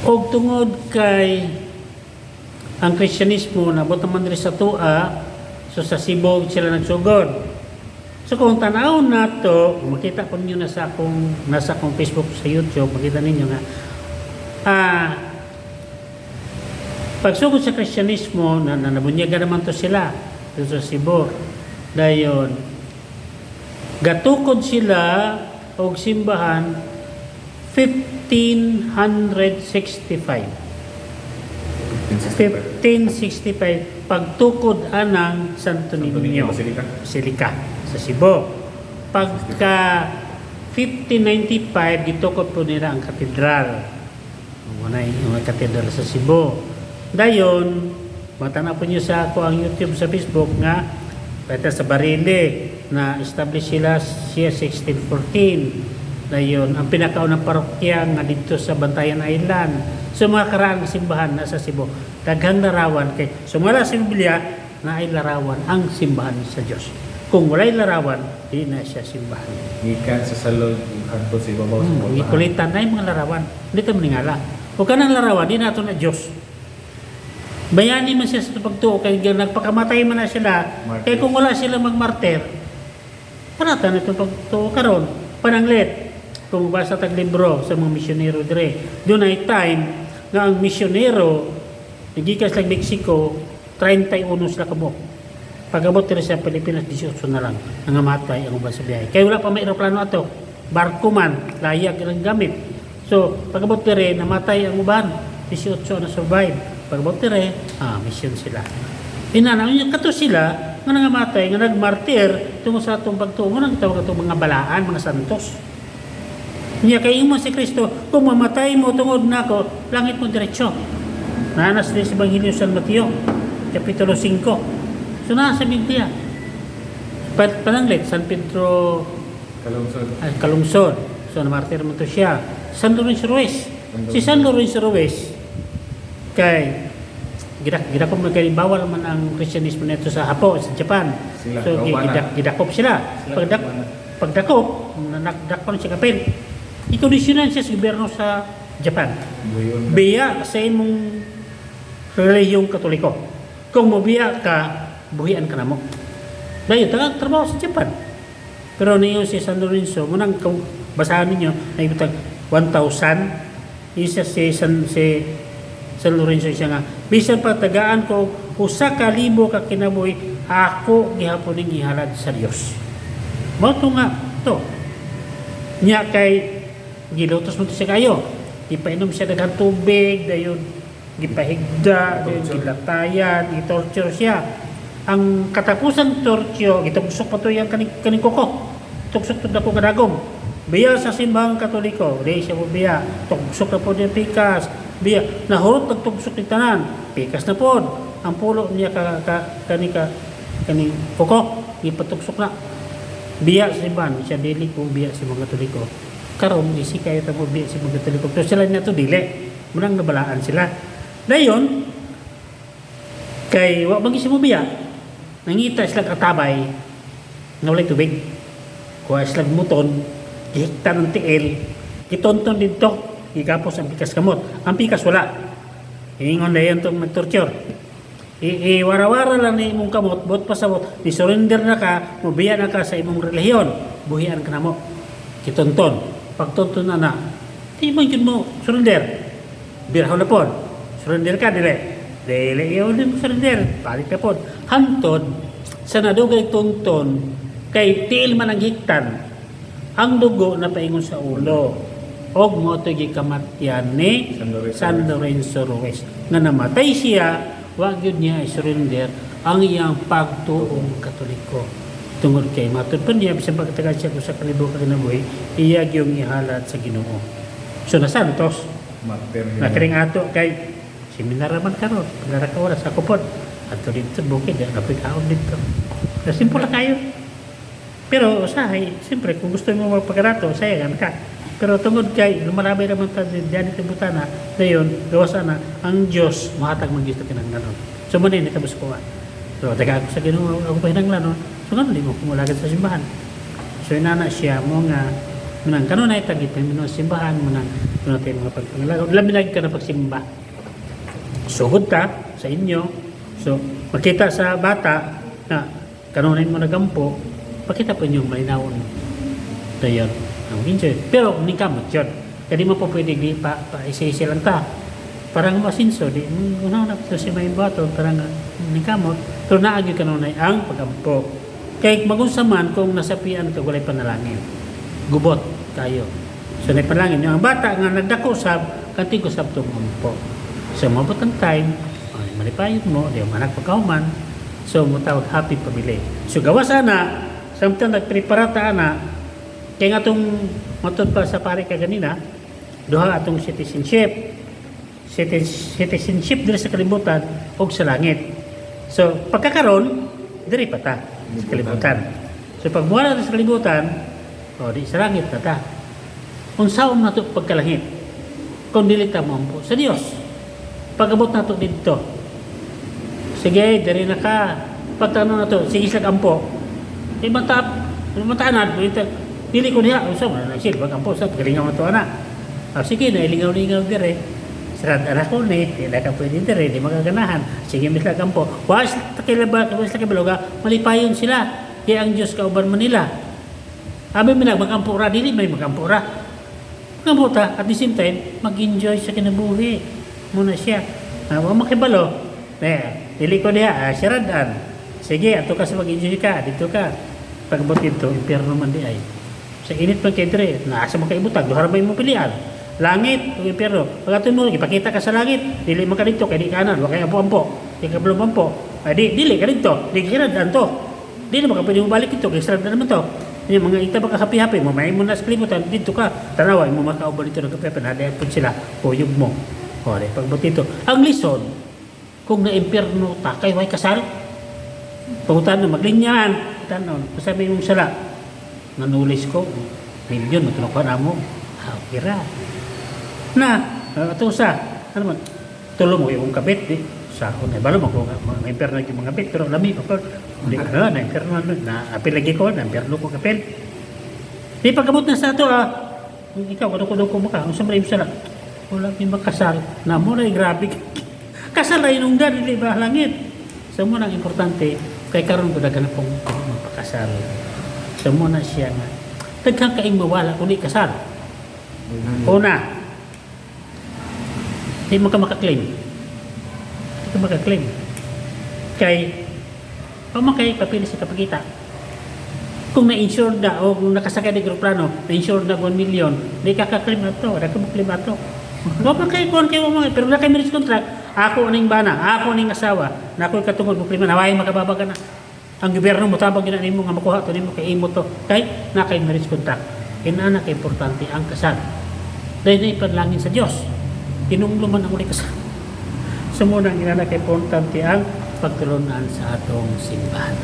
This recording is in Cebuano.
Og tungod kay ang Kristyanismo nabot naman diri sa atoa, so sa Cebu sila nagsugod. So kung tanaw nato, makita po ninyo nasa akong Facebook, sa YouTube, makita ninyo nga pagsugod sa Kristyanismo na nabunyaga naman to sila dito sa Cebu. Dayon gatukod sila og simbahan 1565. 1565 pagtukod anang Santo Santo Niño Niño Basilica. Basilica sa Cebu. Pagka 1595, gitukod po nila ang katedral. Muna yung mga katedral sa Cebu. Dayon, matanaw po niyo sa ako ang YouTube, sa Facebook nga pwede sa Barile na establish sila siya 1614. Dayon, ang pinakaunang parokya nga dito sa Bantayan Island. So mga karaang simbahan nasa Cebu. Daghang larawan kay sumala sa Biblia na ay larawan ang simbahan sa Dios. Kung walay larawan, di na siya simbahan. Gikan sa salod hangtod sa ibabaw sa portahan. Gikulitan na yung mga larawan. Hindi tayo maningala. Kung kanang larawan, di nato na Diyos. Bayani man siya sa pagtuo, kay nagpakamatay man na sila. Martyrs. Kaya kung wala sila magmartir, wala tayo itong pagtuo karon. Pananglit, kung basa tag libro sa mga misyonero dire, doon ay time nga ang misyonero, nagikas lang Mexico, 31 sila kabuok. Pag-abot nila sa Pilipinas, 18 na lang nangamatay ang uban sa biyahe. Kaya wala pa may aeroplano ato. Barko man, layag ilang gamit. So, pag-abot dire, namatay ang uban. 18 na survive. Pag-abot dire, mission sila. Inana, yung kato sila, nga nangamatay, nga nagmartir, tungo sa atong pagtuo, nga nagtawag atong mga balaan, mga santos. Niya kay imo si Kristo, kung mamatay mo tungod nako, langit mo diretso. Nanas din sa Ebanghelyo San Mateo, Kapitulo 5. So nasa Biblia. Pananglit, San Pedro Kalungsod. ay, Kalungsod. So namartir mo to siya. San Lorenzo Ruiz. Si San Lorenzo Ruiz, kay gidakop man kay bawal man ang Kristyanismo nito sa Hapon, sa Japan. Sila, So kaubanan. gidakop sila. Sila, kaubanan. Pagdakop, nakdakop siya kapil. Ikondisyonan siya sa gobyerno sa Japan. Buyon. Biya sa imong relihiyong Katoliko. Kung mobiya ka, buhian ka na mo. Dahil taga trabaho sa Japan. Pero niyo si San Lorenzo, munang kung basahan ninyo, na ibutang 1,000, isa si San Lorenzo siya nga, bisan pa tagaan ko 1,000 ka kinabuhi, ako gihapon ning gihalad sa Dios. Mao to nga to. Nya kay gilutos mo to siya kayo. Ipainom siya daghang tubig, dayon gipahigda, dayon Torture. gilatayan, i-torture siya. Ang katapusan torture, gitugsok pa to yung kaning, kaning kuko. Tugsok to dako kadagom. Biya sa simbahang Katoliko, di siya mo biya. Tugsok na po niya pikas. Biya, nahurot nagtugsok ni tanan. Pikas na po. Ang pulo niya ka kani ka kaning kuko, ipatugsok na. Biya sa simbahan, siya dili ko biya sa mga Katoliko. Karon isi kayo tamo biya sa mga Katoliko. Pero sila na to dili. Munang nabalaan sila. Dayon kay wa man mo biya. Nangita sila katabay nga walay tubig. Kuha sila muton, gihiktan ang tiil, gitonton didto, gigapos ang pikas kamot. Ang pikas wala. Ingon na yan itong nagtorture. Iwarawara lang ni imong kamot, buot pasabot, ni surrender na ka, mubiya na ka sa imong relihiyon, buhian ka na mo. Kitonton. Pagtonton na na, di man yun mo surrender. Birhaw na pod. Surrender ka, dili. Dili, yun mo surrender. Balik na pod. Hantod, sa nadugay tonton, kay tiil man ang hiktan, ang dugo na paingon sa ulo. Og mo to gikamatyan ni San Lorenzo. San Lorenzo Ruiz. Nga namatay siya, wa gyud niya i-surrender ang iyang pagtuong Katoliko. Tungod kay matud pa niya, bisan pagkatagal siya kung 1,000 ka kinabuhi, iya gyung ihalad sa Ginoo. So nasantos, Martyr. na kiring ato kay seminar man karon, pagara ka oras ako pod. Adto dito bukid, apoy kaon dito. So, simple lang kayo. Pero usahay, siyempre kung gusto mo magpagarato, sayangan ka. Pero tungod kay lumalabay naman ta diyan ito butana, dayon gawas ana ang Dios mahatag man gyud sa kinahanglanon. So mo na nitabos ko. So taga ako sa Ginoo ako pahinanglanon. So ngano di mo kumulagan sa simbahan. So inana siya mo nga Munang kanunay tagit mo simbahan, munang kanunay tayo mga pagpangalaga. Labi na ka na pagsimba. Sugod ta sa inyo. So, makita sa bata na kanunay mo nagampo, pakita po inyong malinawon. Dayon, ang enjoy. Pero kung kamot yun, kaya di mo po pwede di pa, pa isa-isa lang ta. Parang masinso, di una na ito si may bato, parang ningkamot. Pero naagi kanunay ang pagampo. Kay magunsa man kung nasapian ka walay panalangin. Gubot kayo. So nay panalangin yung ang bata nga nagdako sab kanti ko sab tong ampo. So mabot ang time, ay, malipayon mo, di ang anak pagkahuman. So mutawag happy family. So gawas ana, samtang nagprepara ta ana, kaya nga itong matod pa sa pare kaganina, duha atong citizenship. Citizenship diri sa kalibutan o sa langit. So pagkakaron, diri pa ta sa kalibutan. So pag muwala ta sa kalibutan, o di sa langit na ta. Unsaon na to pagkalangit? Kung dili ta moampo sa Dios. Pag-abot na to didto. Sige, diri na ka. Pagtanong na to, sige sa ampo. Di mata, mataanad, dili ko niya, unsa man na siya, pag ampo sa galingaw na to ana. Ah, sige, nailingaw-lingaw dire. Sirad ana ko ni, di na ka pwede dire, di makaganahan. Sige, misla kampo. Was takilaba, was takibaloga, malipayon sila. Kaya ang Diyos kauban man nila. Abi mi magampo ra, dili may magampo ra. Magampo ta, at the same time, mag-enjoy sa kinabuhi. Muna siya. Ah, wa makibalo. Eh, dili ko niya, ah, siradan. Sige, ato ka sa mag-enjoy ka, dito ka. Pagbot dito, impyerno man di ay. Sa init man kay dire, naa sa makaibutag, duha ra may mo pilian. Langit o impyerno. Pag ato mo ipakita ka sa langit, dili man ka dito kay di kanan, wa kay ampo-ampo. Di ka ampo. Ay di dili ka dito, di ka siradan to. Di na maka pwede mo balik dito, kay siradan naman to. Yung mga ita baka happy-happy mo, may mo na sa kalibutan, dito ka, tanawa, mo makauban dito ng kape, panadayan po sila, kuyog mo. O, di, pagbot dito. Ang lisod, kung na-impyerno ta, kay way kasal. Pangutan na, maglinyan. Tanon, sabi mong sala, nanulis ko, milyon, matulog na mo. Ah, okay ra. Na, ato sa, ano man, tulo mo yung kabit, di, sa ako na, balo mo ko, mga impyerno yung mga bit, pero lami, pa, di, ano, na impyerno, na, apil lagi ko, na impyerno ko kapil. Di, pagkabot na sa ato, ah, ikaw, kuno ko mo ka, ang sumra yung sala, wala may makasal, na mo na, grabe, kasal ay nung dali, di ba, langit. So, mo nang importante, kay karon ko daghan pong magpakasal. So, mo na siya nga, daghang kaing mawala kung di kasal. Una, di mo ka makaklaim. Di ka makaklaim. Kay, pamakay, papili sa kapagita. Kung na-insure na o kung nakasakay ng eroplano, na-insure na 1 million, di ka ka-claim na to, di ka mo-claim na to. Wa pa kay kuan kay mga pero na kay marriage contract, ako ning bana, ako ning asawa, na ako'y katungod mo claim na naway makababaga na. Ang gobyerno mo tabang gina nimo nga makuha to nimo kay imo to. Kay na kay marriage contract. Inana kay importante ang kasal. Dahil na ipanlangin sa Dios. Tinunglo man ang uli kasal. So muna ang inana kay importante ang pagtulunan sa atong simbahan.